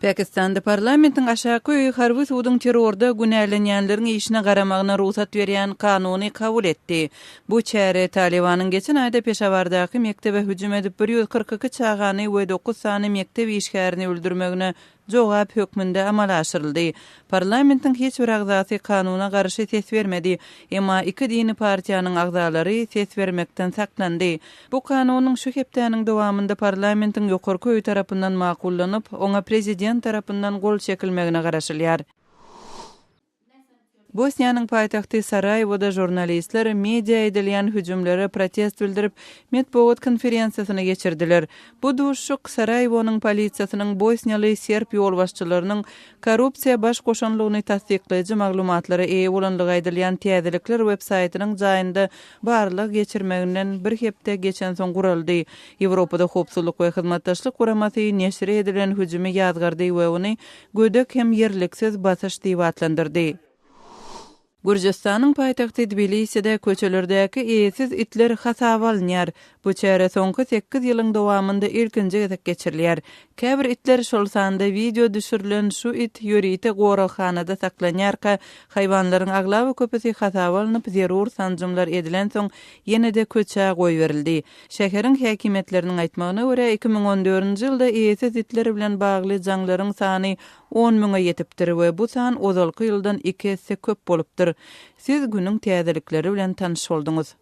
Pakistanda parlamentiň aşaky öýi harby suduň terrorda günälenýänleriň işine garamagyna rugsat berýän kanuny kabul etdi. Bu çäre Talybanyň geçen aýda Peşawardaky mekdebe hüjüm edip, 142 çagany we dokuz sany mekdep işgärini öldürmegine jogap hökmünde amala aşyryldy. Parlamentiň hiç bir agzasy kanuna garşy ses bermedi, emma iki dini partiýanyň agzalary ses bermekden saklandy. Bu kanunyň şu hepdäniň dowamynda parlamentiň ýokarky öýi tarapyndan makullanyp, oňa prezident tarapyndan gol çekilmegine garaşylýar. Bosniýanyň paýtagty Saraýewoda žurnalistler media edilýän hüjümlere protest bildirip, metbugat konferensiýasyny geçirdiler. Bu duşuşyk Saraýewonyň polisiýasynyň bosniýaly serb ýolbaşçylarynyň korrupsiýa baş goşanlygyny tassyklaýjy maglumatlara eýe bolanlygy aýdylýan täzelikler websaýtynyň jaýynda barlag geçirmeginden bir hepde geçensoň guraldy. Ýewropada Howpsuzlyk we Hyzmatdaşlyk Guramasy neşire edilen hüjümi ýazgardy we ony gödek hem ýerliksiz basyş diýip atlandyrdy. Gürjüstanyň paýtagty Tbiliside köçelerdäki eýesiz itler hasaba alynýar. Bu çäre soňky sekiz ýylyň dowamynda ilkinji gezek geçirilýär. Käbir itler, şol sanda wideo düşürilen şu it ýörite goraghanada saklanýarka, haýwanlaryň aglaba köpüsi hasaba alnyp, zerur sanjymlar edilensoň, ýene-de köçä goýberildi. Şäheriň häkimiýetleriniň aýtmagyna görä, 2014-nji ýylda eýesiz itler bilen bagly jaňlaryň sany on müňe ýetipdir we bu san ozalky ýyldan iki esse köp bolupdyr. Siz günüň täzelikleri bilen tanyş bolduňyz.